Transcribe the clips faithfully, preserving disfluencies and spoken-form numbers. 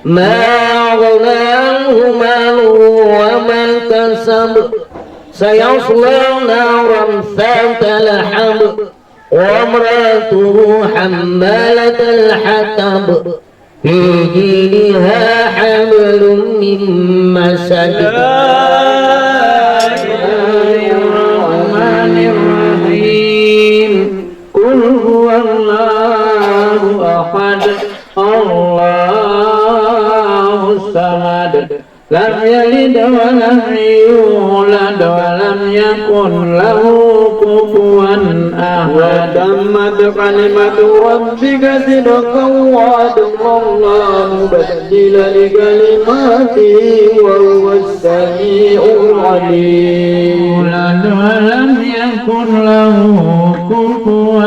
ما أغنى عنه ماله وما كسب. سيصلى نارا ذات لهب. وامرأته حمالة الحطب. في جيدها حبل من مسد. بسم الله الرحمن الرحيم. قل هو الله أحد. الله الصمد. لم يلد ولم يولد ولم يكن له كفوا أحد. وتمت كلمة ربك صدقا وعدلا لا مبدل لكلماته وهو السميع العليم. ولم يكن له كفوا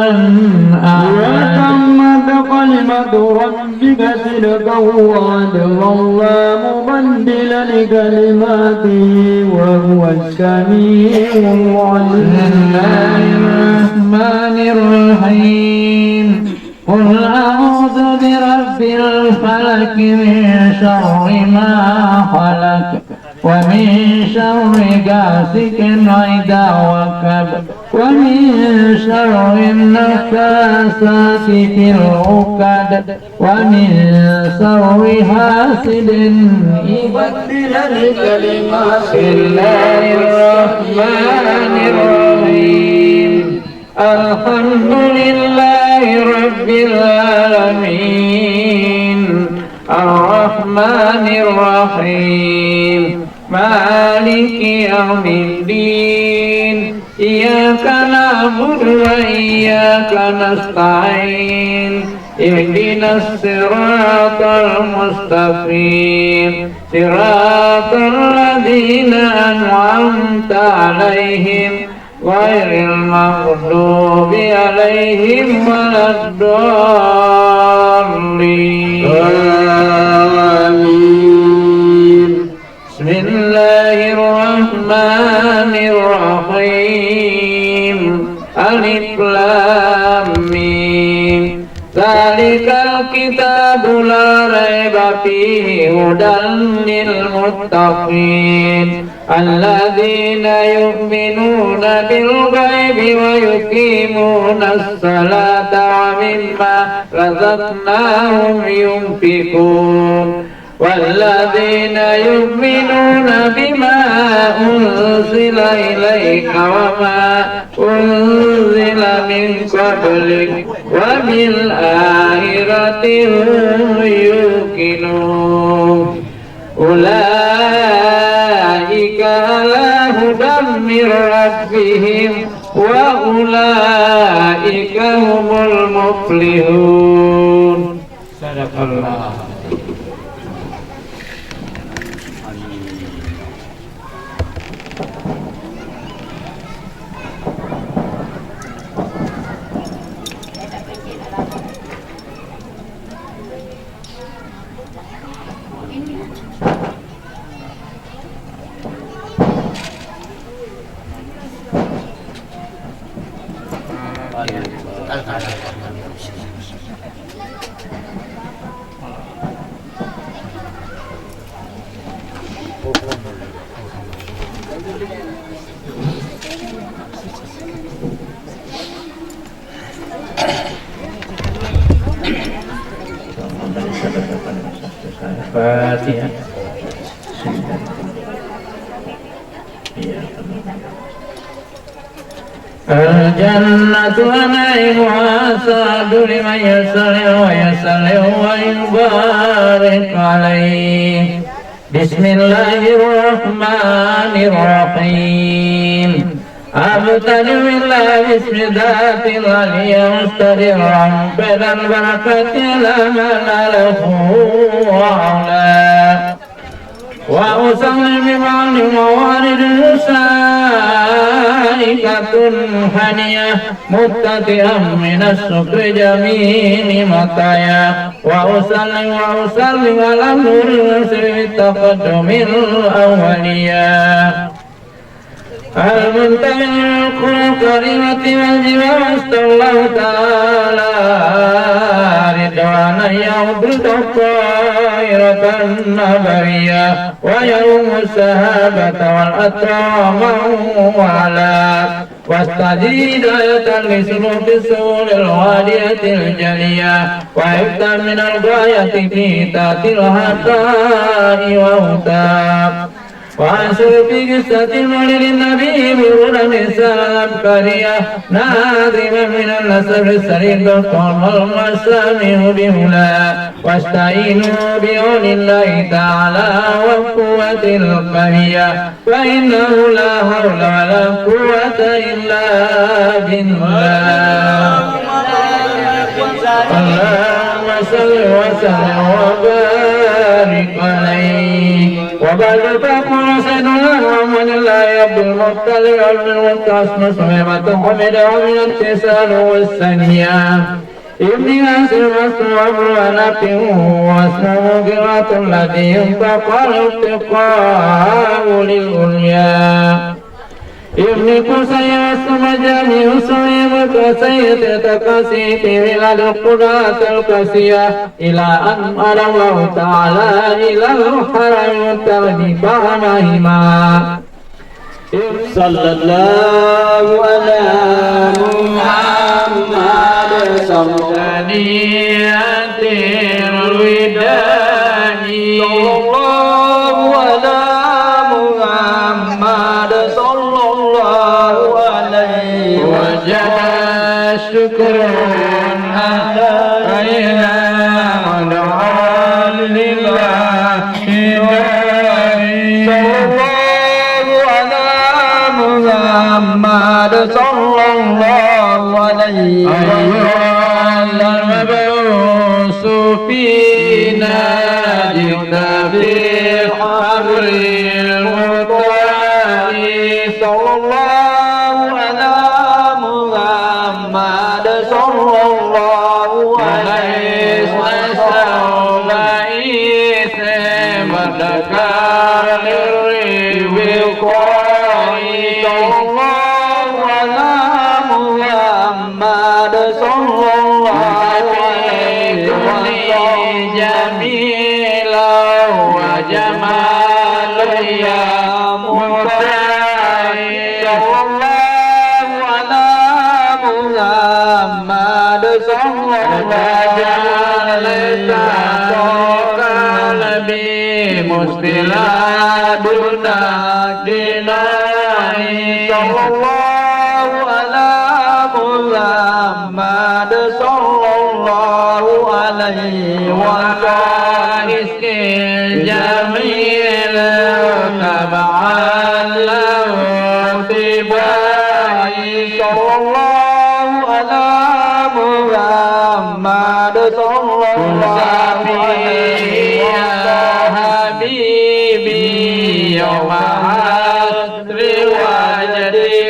أحد. وتمت كلمة ربك صدقا وعدلا لا مبدل لكلماته وهو السميع العليم. بسم الله الرحمن الرحيم. قل أعوذ برب الفلق، من شر ما خلق، ومن شر غاسق إذا وقب، ومن شر النفاثات في العقد، ومن شر حاسد إذا. بسم الله الرحمن الرحيم. الحمد لله رب العالمين. الرحمن الرحيم. مالك يوم الدين. إياك نعبد وإياك نستعين. اهدنا الصراط المستقيم. صراط الذين أنعمت عليهم غير المغضوب عليهم ولا الضالين. آمين. بسم الله الرحمن الرحيم. ألف لام ميم. ذلك الكتاب لا ريب فيه هدى للمتقين. الذين يؤمنون بالغيب ويقيمون الصلاة ومما رزقناهم ينفقون. والذين يؤمنون بما أنزل إليك وما أنزل من قبلك وبالآخرة هم يوقنون. أولئك على هدى من ربهم وأولئك هم المفلحون. صدق الله. Fatihah. Iya. الجنة ونعيمها أشد لمن يصلح ويسلم ويبارك عليه. بسم الله الرحمن الرحيم. أبتدئ بالله باسم ذات العلي مستدرا بين البركة إلى من له أعلى. وأصلي ببعض موارد سائقة هنية مبتدئا من الشكر جميل مطايا. وأصلي وأسلم على نور الرسل بالتقدم الأولياء. المنتمي للقرى الكريمة والجبال، وصلى الله تعالى رضوانا يعبد الطائرة النبوية ويروم السحابة والأطهار من والاه. واستجيب دعوة لسلوك السبل الهادية الجلية وعفتا من الغاية في تحت الخطأ والهتاف. وأنشد في قصة مولد النبي بغرر السلام قرية ناظما من النسب الشريف دكتور المسامع بهلا واستعينوا بعون الله تعالى والقوة القوية فإنه لا حول ولا قوة إلا بالله. اللهم صل وسلم وبارك عليه. وبعد فيقول سيدنا محمد الله عبد المطلب بن مكة اسم سليمة حمد ومن اتصال والثانية ابن هاشم واسمه أبو أنف واسمه مغيرة الذي ينطق الارتقاء للعليا. ابن قصي واسمه جامع سويم قصي تقصي في بلاد القدرة القصية إلى أن أرى الله تعالى إلى الحرم التربي فهمهما. صلى الله على محمد صلى ثنيات الوداع. صلى الله على محمد صلى الله عليه وسلم. وجب شكر علينا ودعا لله. صلى الله على محمد صلى الله عليه وسلم. أيها المبعوث فينا جئت بالأمر المطاع. صلى الله على محمد صلى الله عليه وسلم. صلى الله على محمد صلى الله عليه وسلم. جميلا وجمالا يا مطاع. صلى الله على محمد صلى الله عليه وسلم. قلبي مستلاد ديناي. صلى الله على محمد صلى الله عليه وسلم. جميل تبعا له اتباعي. صلى الله على محمد صلى الله عليه وسلم. يا حبيبي يوم حسري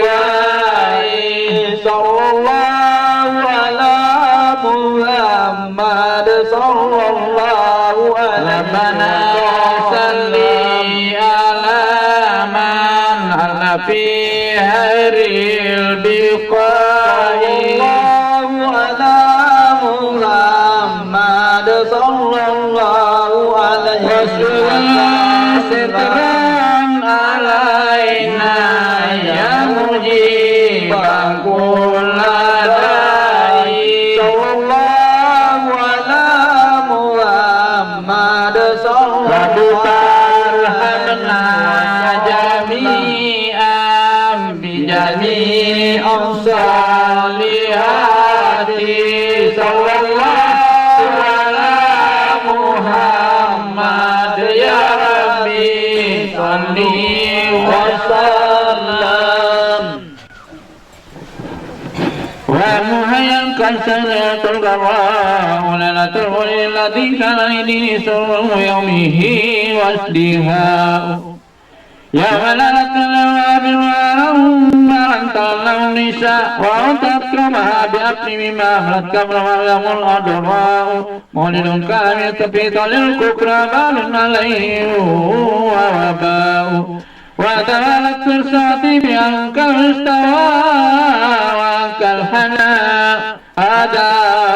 واجتماعي. صلى الله على محمد صلى الله عليه وسلم. ربنا صل على من هل في خير البقاع. صلى الله على محمد صلى الله عليه وسلم. سترا علينا يا مجيب كل داعي. صلى الله على محمد صلى الله عليه وسلم. رب ارحمنا جميعا بجميع الصالحات. صلى الله على محمد يا ربي صل وسلم. ومهيا قد سمعت القراء ليلة الولي الذي كان عيده سر يومه وازدهاء. يا ولدة الوهاب ولهم أنت له النساء وأعطتكمها بأكل مما أملت قبل مريم العذراء. مولد كامل تفيض للكبرى بال عليه ووباء. وتوالت فرساتي بأنك المستوى وأنك الحناء. هذا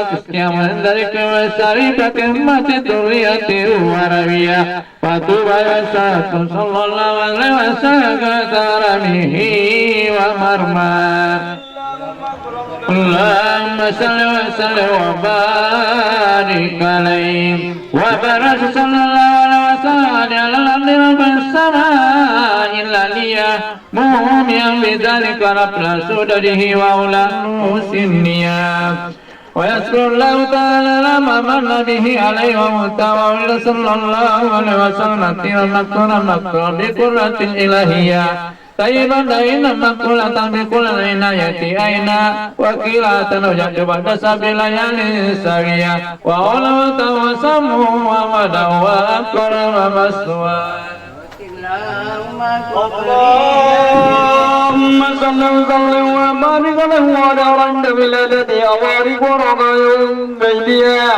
Kiamat dari kemasari pakai mati turiati warawiyah. Fatuba wa salatu sallallahu alaihi wasallam ala karamihi wa marma. Allahumma salli wa sallim wa barik alaihi. Wa barik sallallahu alaihi wasallam ala al-ardi rabbas samai aliyah. Muhmiyan bidzalika rafla sudadihi wa ula nusinniyah. ويذكر الله تعالى ما من به عليه ومتى وولد صلى الله عليه وسلم طيبا مطهورا مقبولا بقدرة إلهية، طيبا دائما مقبولا بكل عناية عينا، وقيل تنجد بعد سبع ليال سويا، وعلوة وسمو ومدى وأكرم مثوى. اللهم صل وسلم وبارك عليه وعلى عند ولادته أوارق ورقايا بيديا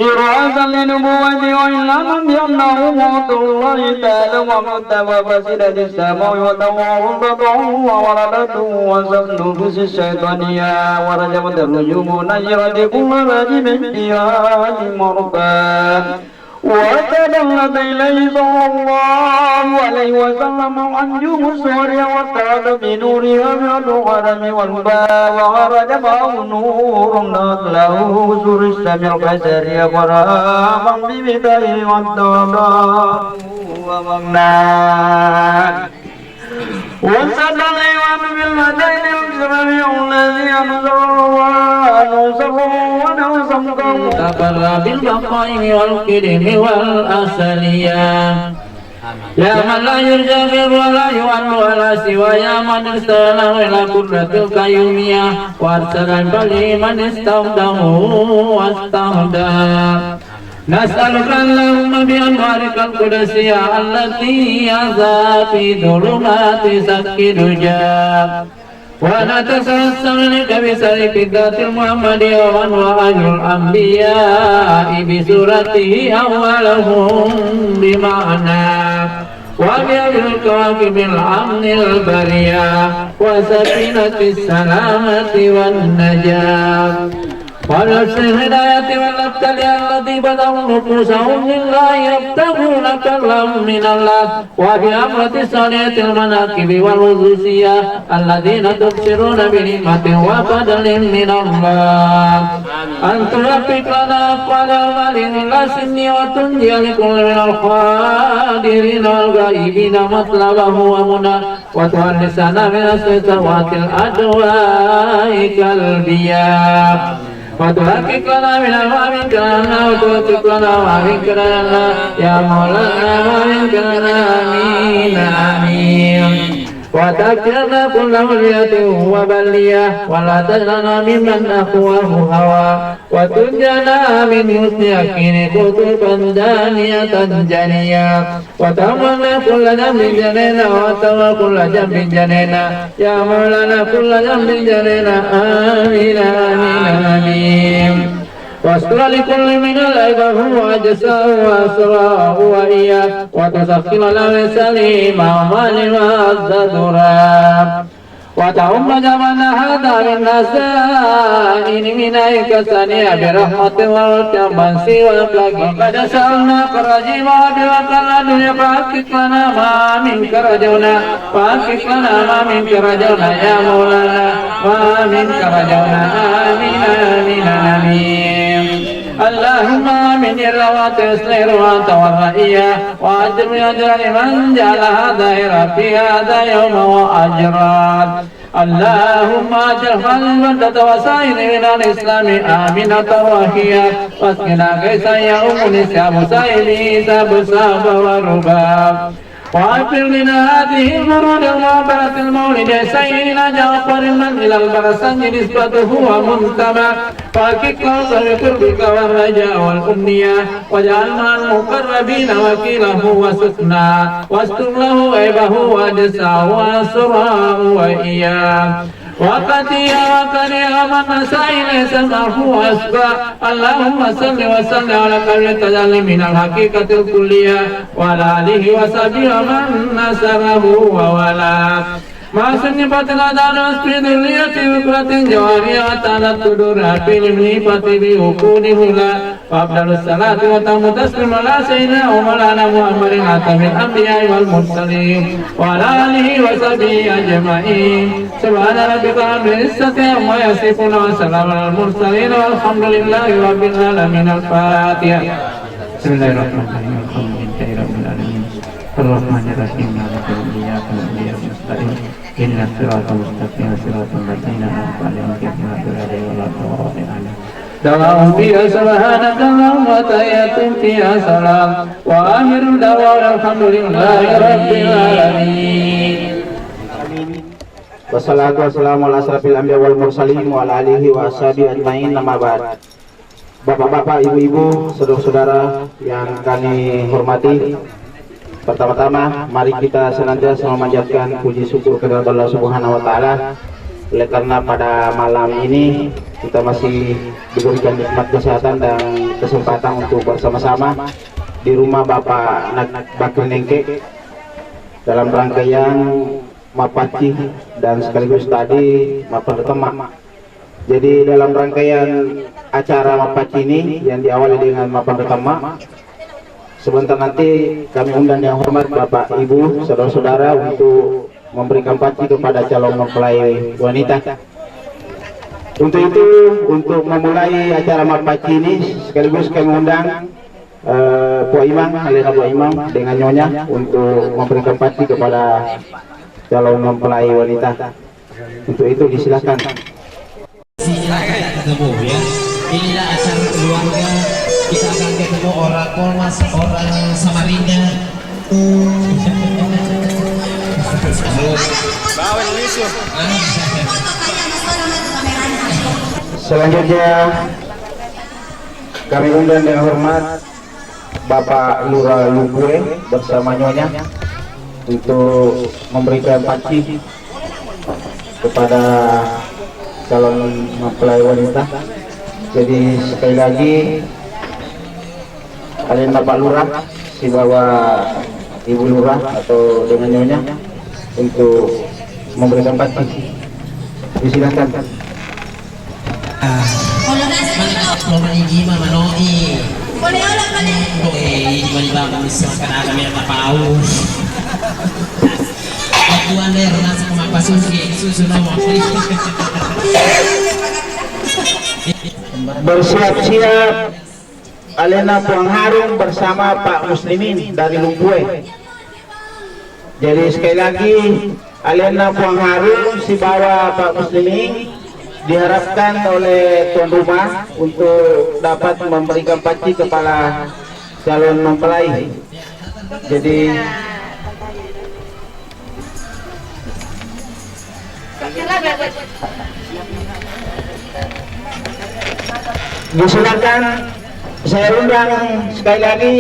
إرعازا لنبوته وإعلاما بأنه موضع الله تعالى ومنتهى فصيلة السماء وتواه بطعه وولدته وسط النفوس الشيطانية ورجفت الرجوم نيرت كل راجم بها مرقا. وتدلت إليه صلى الله عليه وسلم الأنجوم الزهرية واتحد بنورها بعد العالم والباء وخرج معه نور نهت له سور الشام القيصرية فرحابا بمدائه والدهر ومغناه. وسد العباد بالمدائن الجميع الذي أنزل الله عنه سره ونحو سمكه. تبرى بالبقائم والقدم والأزلية. يا من لا يرجى غيره ولا يعل على سواه، يا من استغناه إلى قدرة القيومية، وأرسل من بعده من استخدمه واستهداه. نسألك اللهم بأنوارك القدسية التي يزهى في ظلمات سك دجاه، ونتوسل إليك بسر الذات المحمدية ومن هو أهل الأنبياء بصورته أولهم بمعناه، وبأهل الكواكب الأمن البرية وسفينة السلامة والنجاة. وبنفس الهداية والأبطال الذي بدأوا نفوسهم لله يبتغون فضلا من الله، وبأمرة صالحة المناقب والخصوصية الذين تبصرون بنعمة وفضل من الله. أن توفق لنا أقوال أعمال إخلاص النية وتنجي لكل من الحاضرين والغائبين مطلبه ومنى وتخلصنا من أسر سوءات الأدواء كالبياء، وتحقق لنا من ما منك لنا، وتوفق لنا ما منك لنا، يا مولانا ما منك لنا. آمين، آمين. وتكفنا كل ولية وبلية، ولا تجعلنا ممن أهواه هوى، وتنجنا من حسن يقين قطوفا دانية جانية. وتحملنا كل ذنب جنينا، وتحمل كل ذنب جنينا، يا مولانا كل ذنب جنينا. آمين، آمين، آمين. واستر لكل من العيب هو أجساه وأسراه وإياه، وتسخر له سليما ومالما الزدرا. وتعم جمعنا هذا بالنسائين من أيك سنيا برحمة ورحمة من سواك. وقد سألناك رجيما بوكل الدنيا فحقق لنا ما منك رجونا، فحقق لنا ما منك رجونا يا مولانا، ما منك رجونا. آمين، آمين، آمين. اللهم آمن الروعة وأصلح الرعاة والرعية، وأجر أجر لمن جعلها ظاهرة في هذا يوم وأجرا. اللهم اجعل هذه البلدة وسائر بلاد الإسلام آمنة راخية، واسقنا غيثا يعم نسياب سائله سحاب سحاب ورباب. وأبلغنا هذه البرود المعبرة المولد سيدنا جعفر المنزل البرزنجي نسبته ومنتمى، فحقق له بقربك والرجاء والأمنية، واجعل مع المقربين وكيله وسكناه، واستر له عيبه وأجساه وأسراره وإياه. وقد يا وقد يا من نسى إليه سمعه وأصغى. اللهم صل وسلم على قلب التجلي من الحقيقة الكلية، وعلى آله وصحبه ومن نصره ووالاه. مع سن فتنة على وصف ذرية بكرة جوارية وتعالى الصدور في الابن فتي بوقود هلا. وأفضل الصلاة وأتم التسليم على سيدنا ومولانا محمد خاتم الأنبياء والمرسلين وعلى آله وصحبه أجمعين. سبحان ربك رب العزة عما يصفون وسلام على المرسلين والحمد لله رب العالمين. الفاتحة. بسم الله الرحمن الرحيم. الحمد لله رب العالمين. الرحمن الرحيم. مالك يوم الدين. إياك نعبد وإياك نستعين. اهدنا الصراط المستقيم. صراط الذين أنعمت عليهم غير المغضوب عليهم ولا الضالين. آمين. دعاء فيها سبحانك اللهم وتحية فيها سلام. وآخر دعوانا الحمد لله رب العالمين. والصلاة والسلام على أشرف الأنبياء والمرسلين وعلى آله وأصحابه أجمعين. أما بعد. Bapak-bapak, ibu-ibu, saudara-saudara yang kami hormati, pertama-tama mari kita senantiasa memanjatkan puji syukur kehadirat Allah Subhanahu wa Ta'ala, oleh karena pada malam ini kita masih diberikan nikmat kesehatan dan kesempatan untuk bersama-sama di rumah Bapak Nak Bakri Nengke dalam rangkaian mappacci dan sekaligus tadi mappadetemma. Jadi, dalam rangkaian acara mappacci ini yang diawali dengan mappadetemma, sebentar nanti kami undang yang hormat Bapak Ibu, saudara-saudara untuk memberikan pacci kepada calon mempelai wanita. Untuk itu, untuk memulai acara mappacci ini, sekaligus kami undang eh, Pak Imam, alena Pak Imam dengan nyonya untuk memberikan pacci kepada calon mempelai wanita. Untuk itu disilakan. Silakan, tidak ketemu, ya. Inilah acara keluarga. Kita akan ketemu orang Polmas, orang Samarinda. Selanjutnya, kami undang dengan hormat Bapak Lurah Lumpue bersama Nyonya untuk memberikan pacci kepada calon mempelai wanita. Jadi, sekali lagi, alena Pak Lurah sibawa Ibu Lurah atau dengan Nyonya untuk memberikan pacci. Disilakan. Ah. Mana, mana ini gimana, Mano? Ih. Boleh, boleh, boleh. Kok, eh, ini mani bangun, misalkan ada merah tahu. Waktu anda yang rasa kemapa susu, susu nomor. Bersiap-siap alena Puang Harun bersama Pak Muslimin dari Lumpue. Jadi, sekali lagi, alena Puang Harun sibawa Pak Muslimin diharapkan oleh tuan rumah untuk dapat memberikan pacci kepada calon mempelai. Jadi, disilakan, saya undang sekali lagi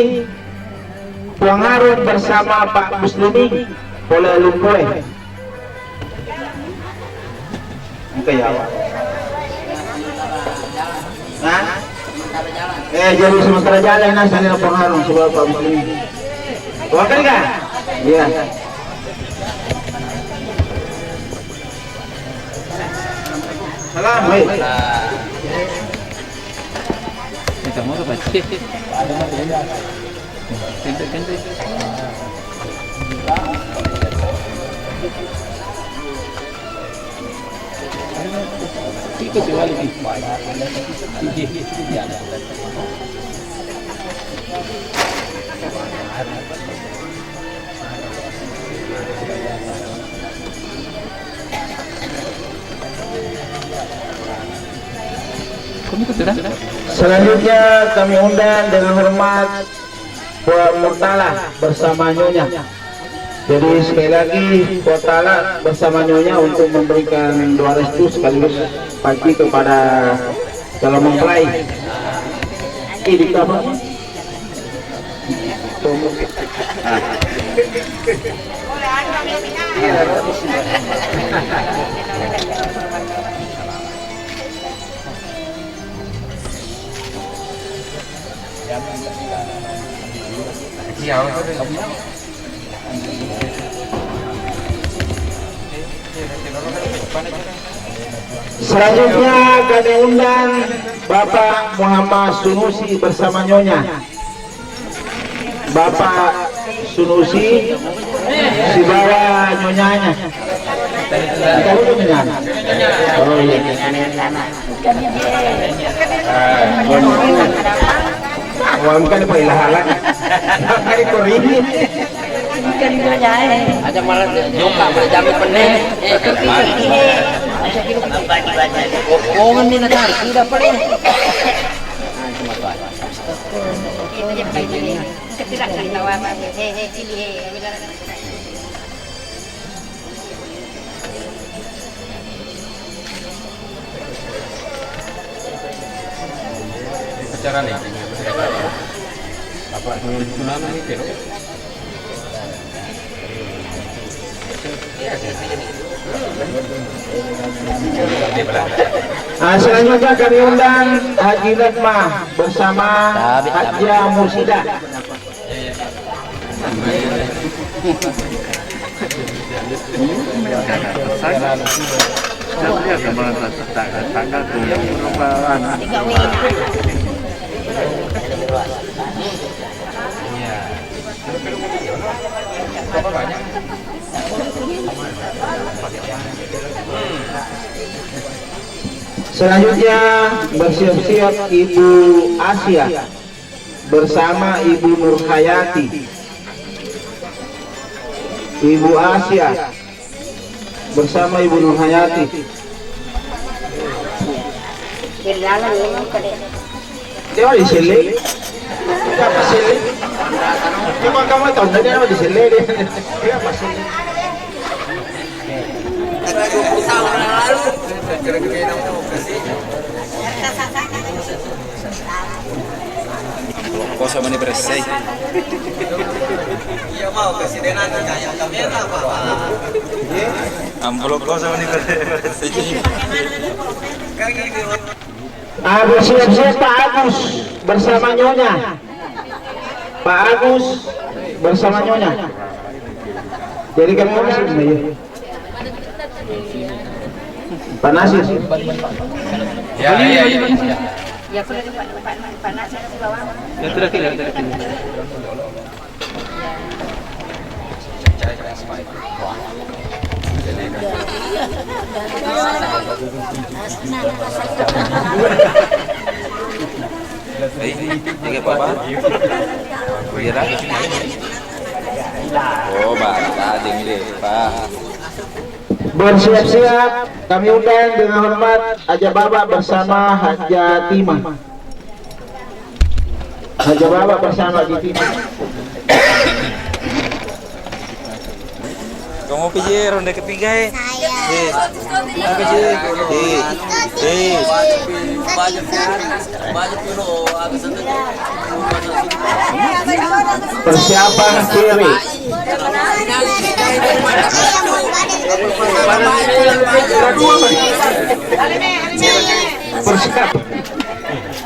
Puang Harun bersama Pak Muslimin, Polé Lumpue. Engka ya, Pak? Hah? Eh, jadi sementara jalan, nah, saya Puang Harun, sebab Pak Muslimin. Wakil kah? Iya. Salam, hei. Kita mau ke Aceh. Kente, kente. Iko si wali. Selanjutnya kami undang dengan hormat Puang Murtala bersama Nyonya. Jadi sekali lagi Puang Murtala bersama Nyonya untuk memberikan doa restu sekaligus pacci kepada calon mempelai. Ini apa? Selanjutnya kami undang Bapak Muhammad Sunusi bersama Nyonya. Bapak Sunusi sibawa nyonyanya. Kita dulu nyonyanya. Oh iya. Wah, bukan apa ilahalan. Bukan itu rini. Bukan nyonyae. Ada malah nyoka, Pak, jamu penne. Bongan ni natar, tidak pernah. Acara nih. Apa? Tunangan itu loh. Ah, selanjutnya kami undang Haji Nukmah bersama Hajjah Mursidah. Selanjutnya bersiap-siap Ibu Asia bersama Ibu Nurhayati. Ibu Asia bersama Ibu Nurhayati. Dia di sini. Dia apa sini? Coba kamu tahu dia di sini. Dia apa sini? Kosong mani bersih. Iya, mau kasih dengar kayak kamera, Pak. Amplop kosong mani bersih. Ah, bersiap-siap Pak Agus bersama Nyonya. Pak Agus bersama Nyonya. Jadi kami masuk, iya. Pak Nasir. Ya, ya, ya, ya. Ya, sudah, Pak, Pak, Pak Nasir di bawah. Ya, sudah, sudah, sudah. Eh, ini apa, Pak? Iya, dah. Oh, Pak, tadi deh, Pak. Bersiap-siap, kami undang dengan hormat Haja Baba bersama Haja Tima. Haja Baba bersama Haja Tima. Kamu P J ronde ketiga, eh? Saya. Eh. Apa sih? Eh. Eh. Persiapan kiri. Persiap.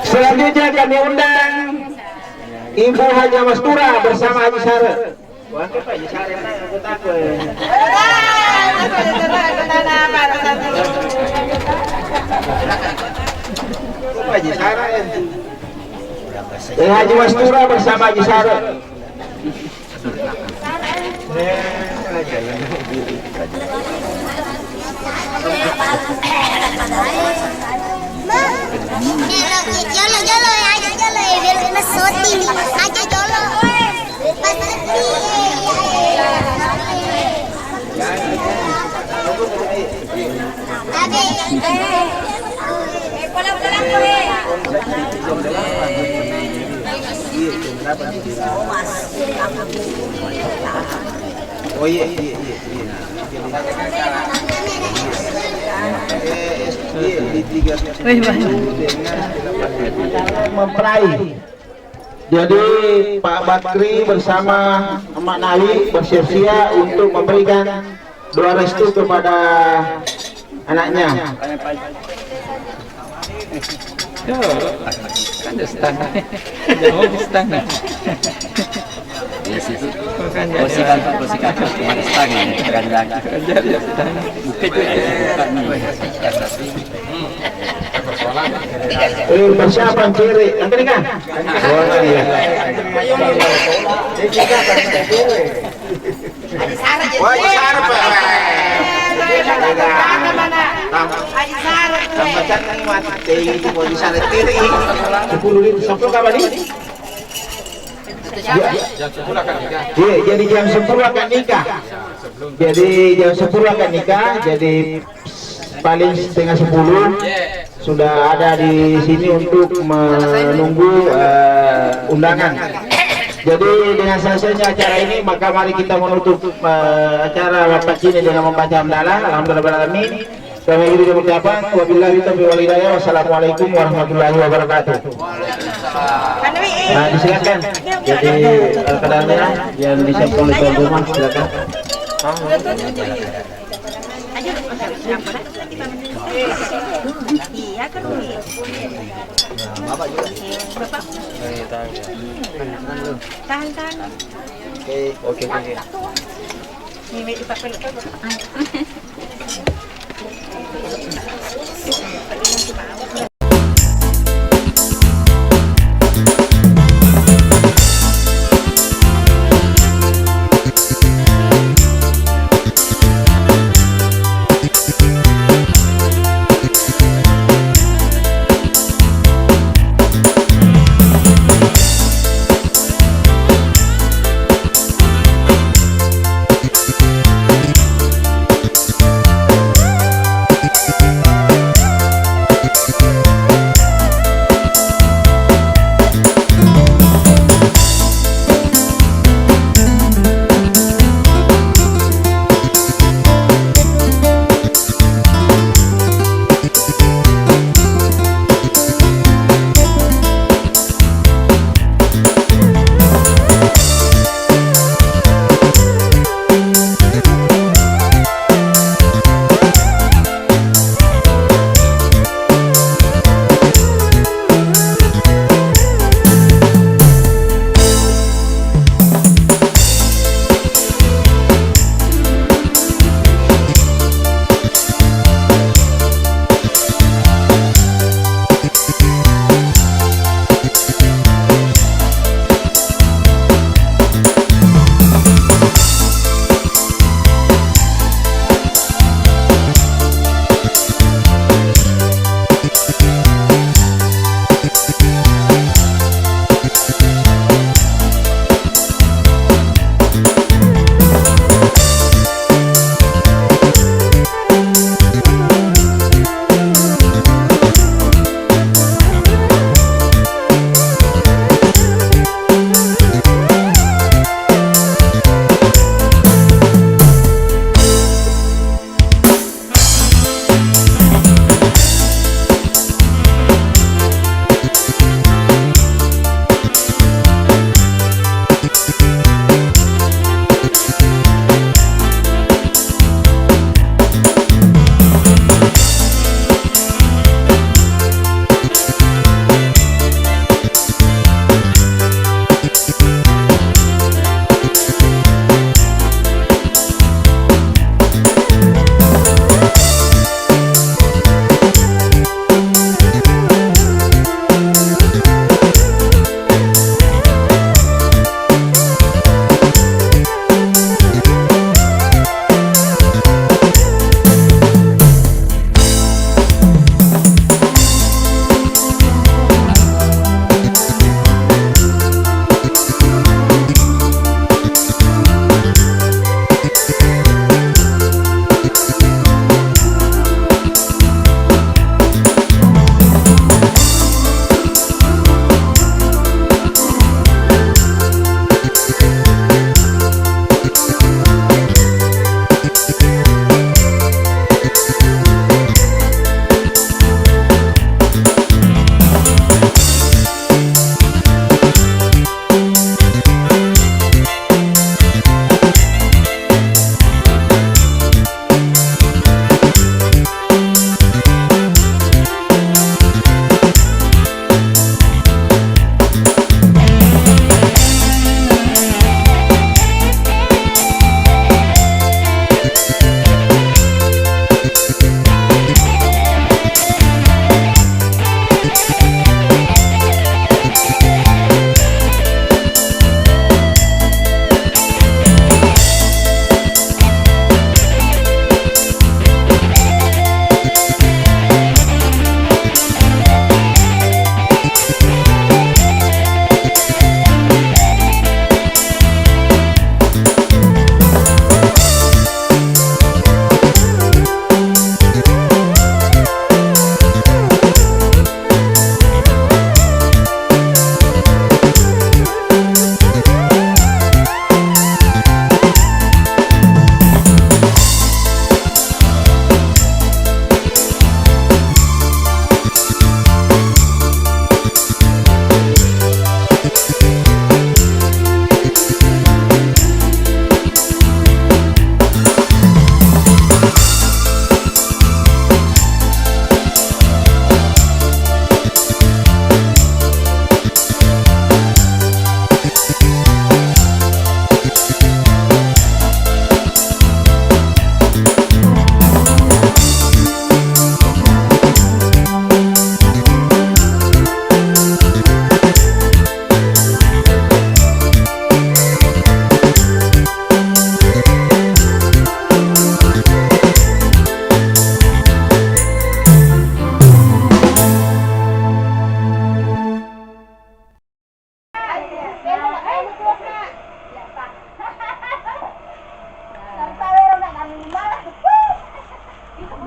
Selanjutnya kami undang Ibu Haja Mastura bersama Haji Sare. Wah, Pak Haji Sare, aku takut. Pak Haji Sare. Eh, Haji Mastura bersama Haji Sare. Jolo, jolo, ya, aja jolo, ya, biar kena syuting. Aja jolo. Pas lagi. Oh iya, iya, iya, iya. Wih, Bang. Mempelai. Jadi Pak Bakri bersama Emak Nawi bersiap-siap untuk memberikan doa restu kepada anaknya. Yo, kan ada stand. Jauh di stand. Makanya. Posisi kantor, posisi kantor, cuma setengah, ya, kerjaan. Kerja dia setengah. Bukan itu, ya, bukan. Eh, persiapan cewek. Nanti nikah. Oh, iya. Wah, Sarah, Pak. Mana, mana? Tam-, Haji Sarah tuh, tambah eh. Cantik, Mat. Tinggi itu, Haji Sarah, tiri. Sepuluh ribu, sepuluh kapan nih? Ya. Iya, jadi jam sepuluh akan nikah. Jadi jam sepuluh akan nikah, jadi paling setengah sepuluh sudah ada di sini untuk menunggu, eh, undangan. Jadi dengan selesainya acara ini, maka mari kita menutup, eh, acara Bapak Cini dengan membaca hamdalah. Alhamdulillahirabbil alamin. Kami akhiri dengan ucapan, wabillahi taufiq wal hidayah. Wassalamualaikum warahmatullahi wabarakatuh. Nah, disilakan. Jadi, eh, kenalannya yang disiapkan oleh tuan rumah, silakan. Iya, kan, Umi? Bapak. Tahan, tahan. Oke, oke, oke. Ini, Umi, dipakai dulu.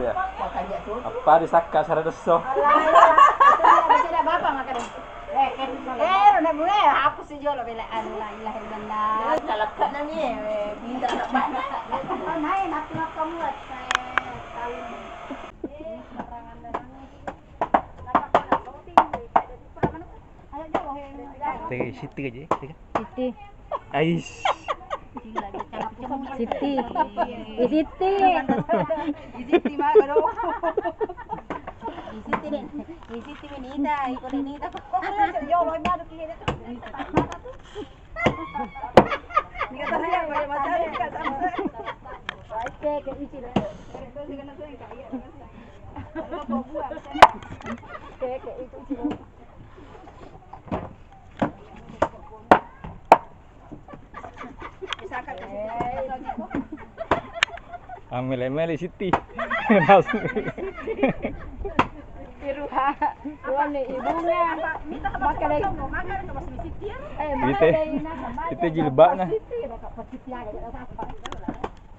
Apa disakka saradesso? Eh, rona bue, hapus jolo bela anu, la ilaha illallah. Kalau kena ni, eh, pintar dapat. Oh, naik, mati makan muat, eh, tahun. Eh, barangan dah. Tega Siti aja, tega. Siti. Ais. Siti. I Siti. I Siti mah karo. I Siti ni. I Siti ni Nita, iko ni Nita. Oke, ke isi deh. Oke, ke isi. Amele-mele Siti. Iruha. Tuane ibunga. Maka dai. Eh, maka dai. Ite jilbabna.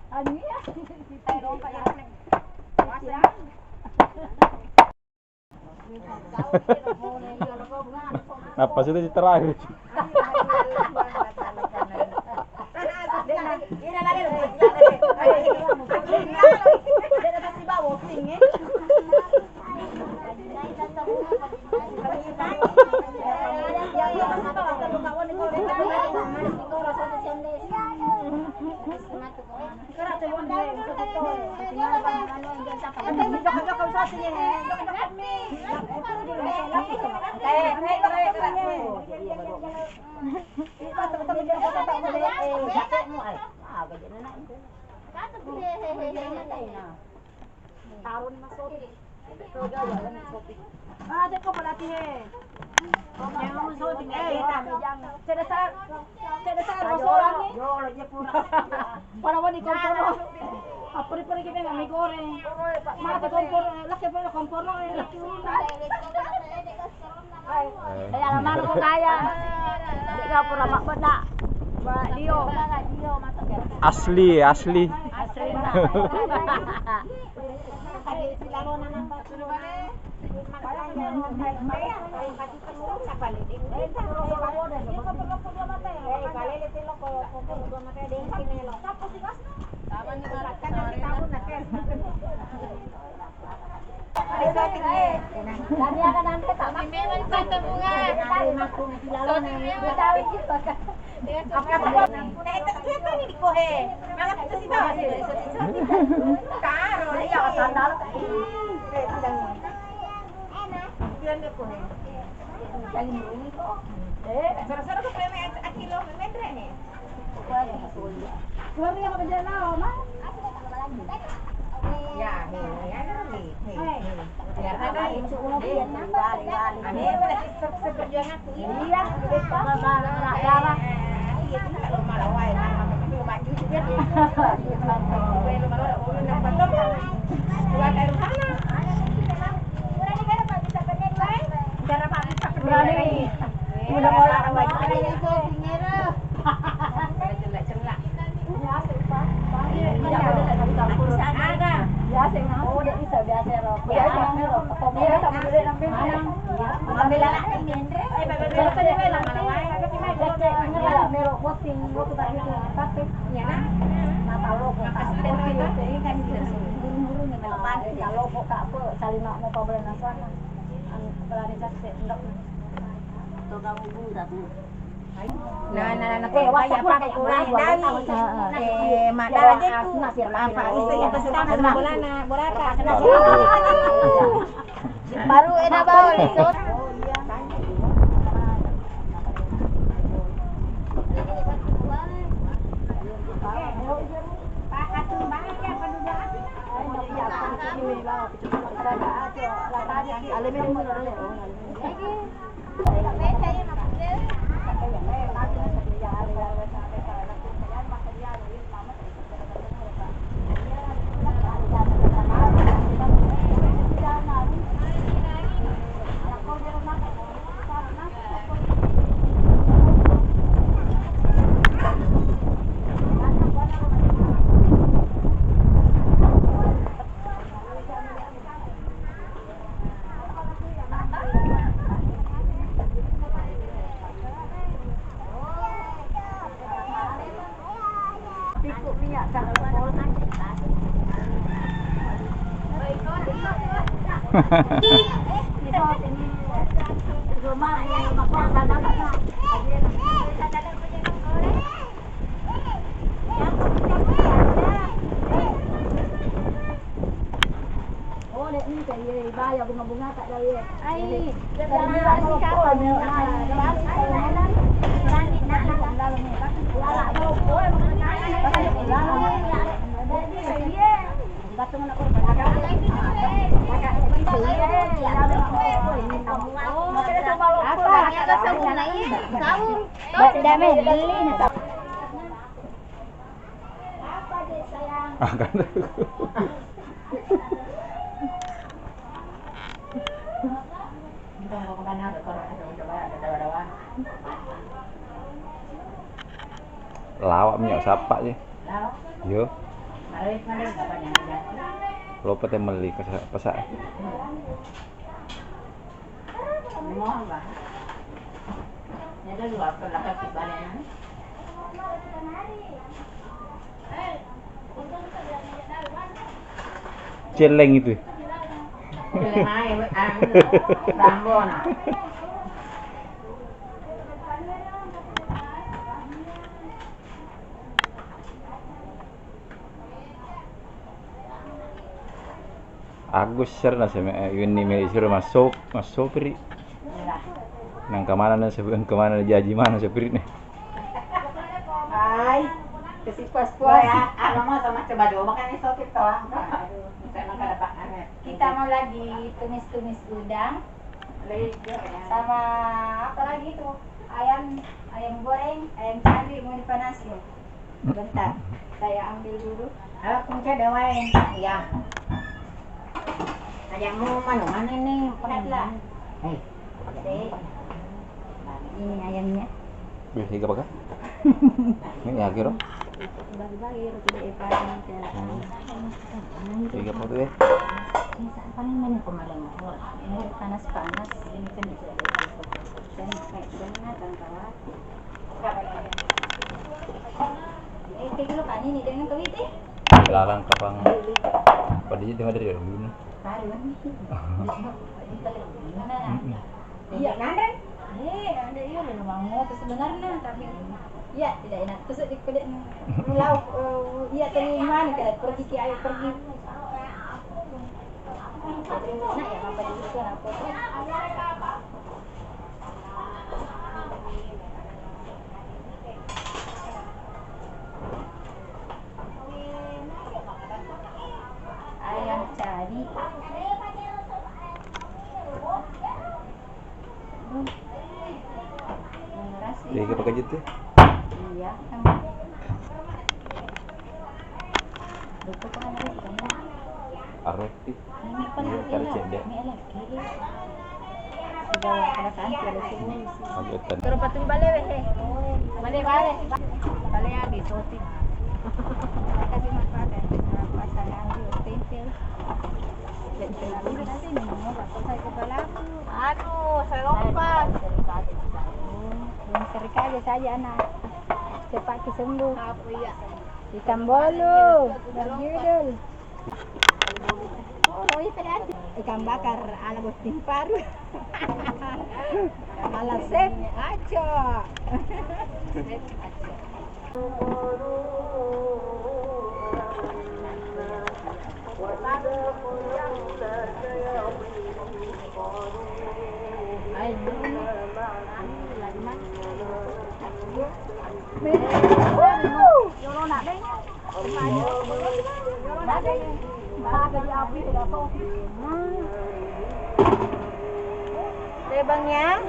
Anu iya. Nappa sudah diterang. Ah, ceko pelatihe. Eh, cedde sa-, cedde sa ro solang ni. Pada wani komporo. Apa di pergi dengan mie goreng. Mati komporo, laki pada komporo, laki rumah. Eh, alamana ko kaya. Dek ka pura mabbeda. Ba Dio. Asli, asli. Asli. Nah, nah, nah, nah, eh, wasa pura kayak kurang, Dawi. Eh, mada aja tuh. Apa itu yang pesan bolana, bolata. Baru enak bawa itu. Boleh ni, saya bayar bunga-bunga tak ada, ya. Ai, Lawak minyak sappa je. Yo. Lopa te melli pesa-, pesa. Celleng itu. Celleng aja, anu, Rambona. Agus serna seme, eh, iwenni mele siro masso-, massopiri. Nang kemana na sepi-, kemana na jaji mana sopiri ne. Hai, kesipuas-puas. Apa mau sama coba dulu makan sopir toh. Kita mau lagi tumis-tumis udang. Sama apa lagi itu? Ayam, ayam goreng, ayam candi mau dipanasi. Bentar, saya ambil dulu. Ayo, kunci ada wae. Iya. Ajakmu mana, mana ini? Berat lah. Eh. Ini ayamnya. Beli tiga pakai? Ini akhir. Bagi-bagi, roti deh, paling. Hmm. Tiga pakai deh. Ini paling banyak kemarin. Ini panas-panas. Ini kan bisa ada. Dan kayak benar, kan, kawan. Lalang kapang. Pada itu ada ya dulu. Iya, nanre. Eh, nanre iya, memang mau sebenarnya, tapi iya, tidak enak. Terus di kulit, eh, iya, terima nih, kayak pergi ke ayo pergi. Nah, ya, apa itu, apa itu? Ayam cadi. Jadi apa kejut tuh? Iya, kan. Betul kan, ada ikan. Arep. Iya, tarik cendek. Terus patung bale, weh, he. Bale, bale. Bale agi, soti. Makasih, Mas Fatih. Pasangan di hotel. Aduh, saya lompat. Yang serikali saja, anak. Cepat kesembuh. Apa, iya. Ikan bolu, berjudul. Oh, iya, tadi ada. Ikan bakar ala botting paru. Ala chef, aco. Lebang ya.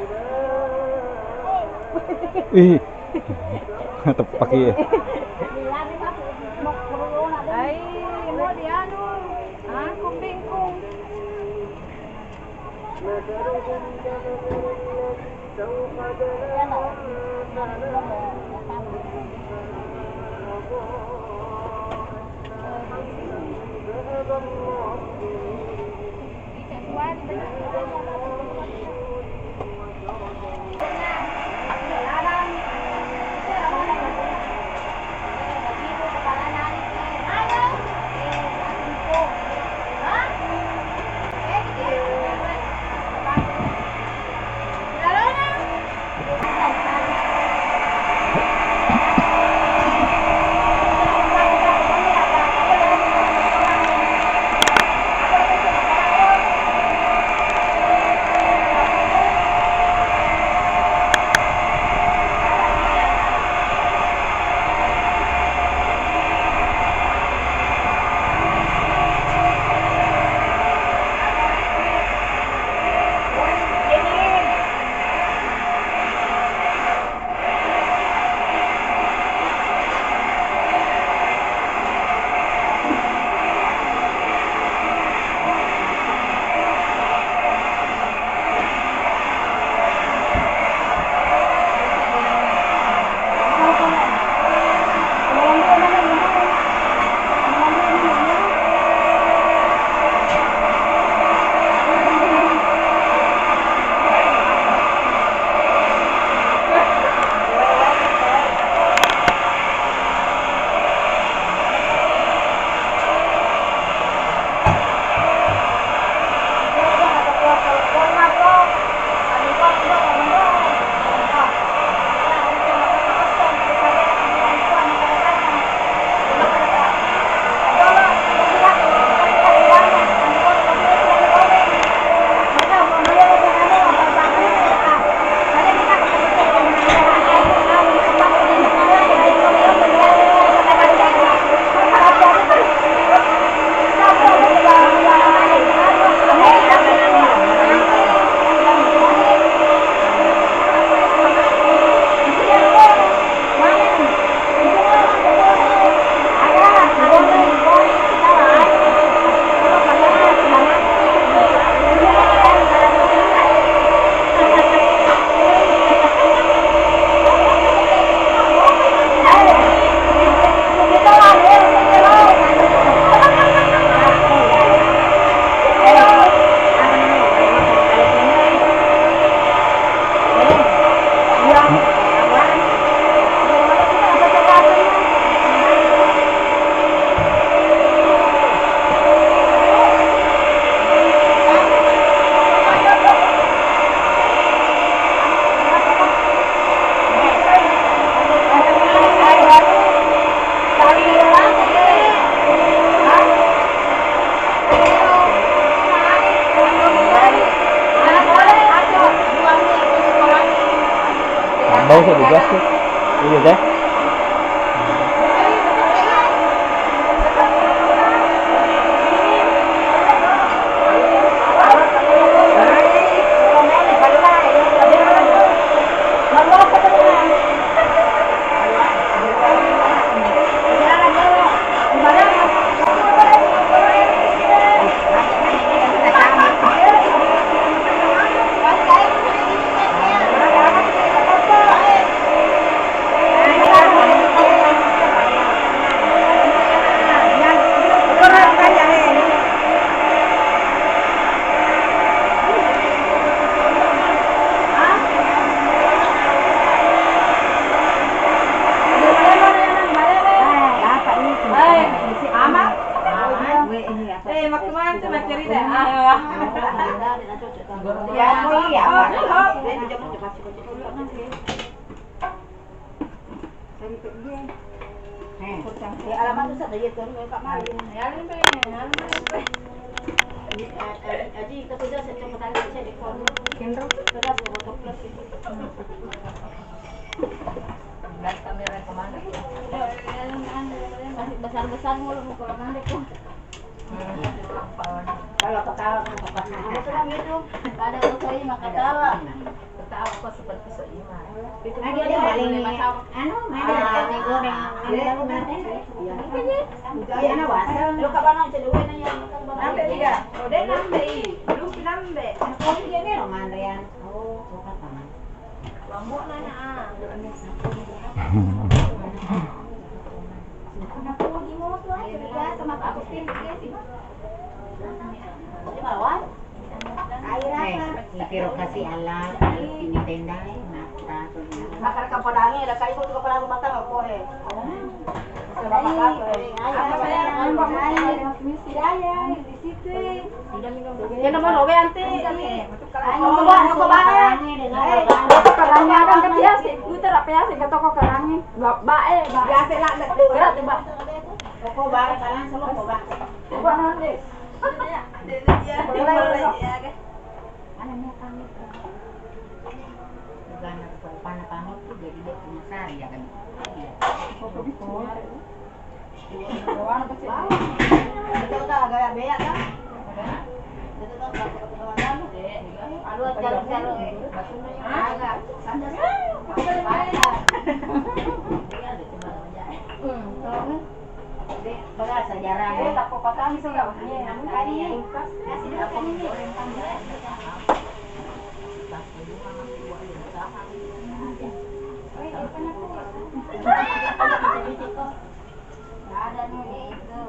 Ih. Tepak iya. Ai, mau dianu. Angkung bingkung. Bau sih, digas sih. Iya, deh. Eh, mau kemana tuh, mau cerita? Ah, ya. Ya, oh, iya. Eh, alamat tuh sadar ya, tuh, Kak Mari. Ya, ini pengen, ya, ini pengen. Aji, Aji, kita tuh udah secepat aja, saya di kono. Kendro. Kita tuh foto plus itu. Belas kamera kemana? Masih besar-besar mulu, mau ke mana tuh? Kalau ketawa kan ketawa. Ada tuh, saya mah ketawa. Ketawa kok seperti seiman. Lagi dia paling anu, mana? Ah, goreng. Iya, iya. Iya, anak bahasa. Lu kapan mau cedek nanya? Nambe tiga. Udah nambe i. Belum nambe. Aku dia nih lo manrean. Oh, suka sama. Lombok nana, ah. Eh, ipiro kasi Allah, ini tenda, eh, mata. Makan kapodangi, ada kayu tuh kepala rumah tangga, kok, eh. Sebab apa, eh? Ayo, ayo, ayo, ayo, di situ, eh. Iya, nomor dua, Yanti. Anu, coba, coba. Eh, toko kerangi, kan, kan biasa, putar apa ya, sih, ke toko kerangi. Ba-, ba-, eh, ba-. Biasa lah, berat, coba. Toko ba, sekarang semua coba. Coba nanti. Iya, iya, iya, iya, kan. Mana nih, pamit. Bukan, bukan pamit tuh, jadi dia punya sari, ya, kan? Iya. Betul, Kak, gaya beak, Kak. Aduh, jalan-jalan. Agak. Hmm, bahasa jarang. Eh, tak apa-apa, sudah. Iya, iya. Kasih dia kan ini. Ada nih itu.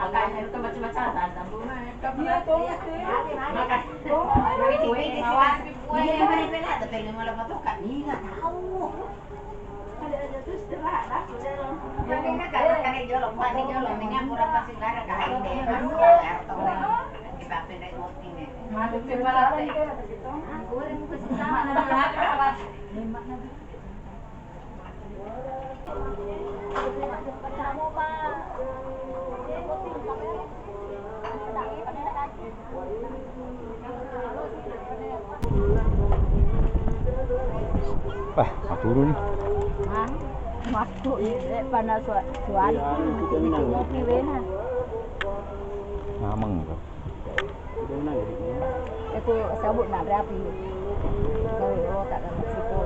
Makanya itu macam-macam, tante bunga, ya. Iya, tuh, itu. Makanya. Tuh, tuh, tuh. Iya, iya, iya, tapi lima lepas tuh, Kak, nggak tahu. Ada, ada, terus gerak, dah. Iya, iya, Kak, makanya jolo, Kak, ini jolo, ini pura pasti nggak ada, Kak, ini. Aduh. Kartu, nih. Kita pindah booking, nih. Masuk ke mana, Kak? Aku udah mau ke sana. Lima, lima. Wah, maturu ni. Hah? Makku, eh, panas sua-, suari. Iya, itu minang. Kopi wena. Nameng tu. Aku sabuk nak rapi. Kau, oh, tak ada situ.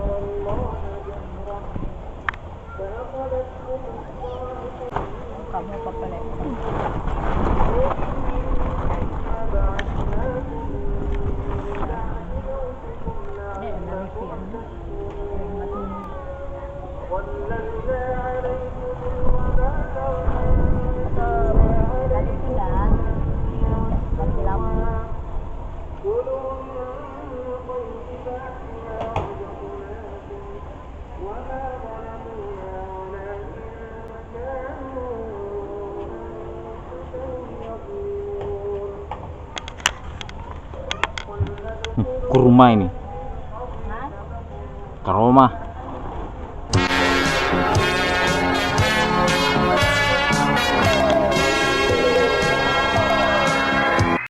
Kamu apa pale? Ini enak sih. Kurma ini. Karoma.